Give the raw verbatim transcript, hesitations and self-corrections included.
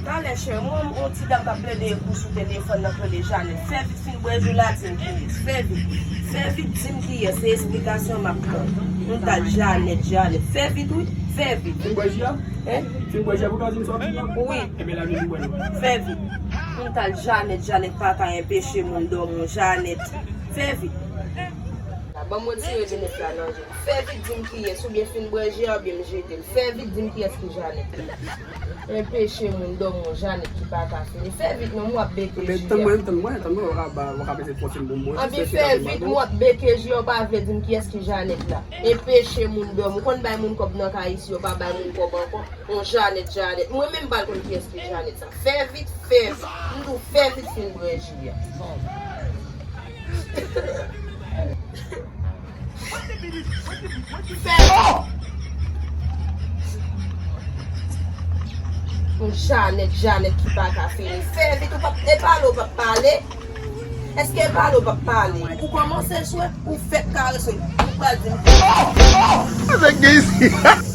Talè chè, mwen yon ti dam k ap plede ekou sou telefòn nan k rele Janèt. Fè vit fin bwè ji la, di m kiyès. Fè vit. Fè vit, di m kiyès. Se esplikasyon m ap tann. Yon tal Janèt, Janèt. Fè vit, wi. Fè vit. Fin bwè ji a? Hein? Fin bwè ji a pou ka di m sa w ap di m nan? Wi. Ebyen, la vin bwè l. Fè vit. Yon tal Janèt, Janèt pa ka enpeche moun dòmi, Janèt. Fè vit. Ban m retire linèt la nan je m. Fè vit, di m kiyès, oubyen fin bwè ji a, oubyen m jete l. Fè vit, di m kiyès ki Janèt. Enpeche moun dòmi, Janèt ki pa ka fini. Fè vit non, m w ap beke ji a. Ebyen, tann mwen, tann mwen, tann mwen, w ap, w ap ese fòse m pou m manje. Anben, fè vit, m w ap beke ji a, w pa vle di m kiyès ki Janèt la. Enpeche moun dòmi. Ou konn bay moun kòb nan kay isi, yo pa bay moun kòb ankò. Yon Janèt, Janèt. Mwen menm m pa konn kiyès ki Janèt sa. Fè vit, fè vit. M di w fè vit fin bwè ji a. Fè vit. Yon Janèt, Janèt ki pa ka fini. Fè vit, ou p ap, e pale ou p ap pale. Èske e pale ou p ap pale? Ou kòmanse swe, ou fèk karese. Ou pral di m. Avèk gen isi.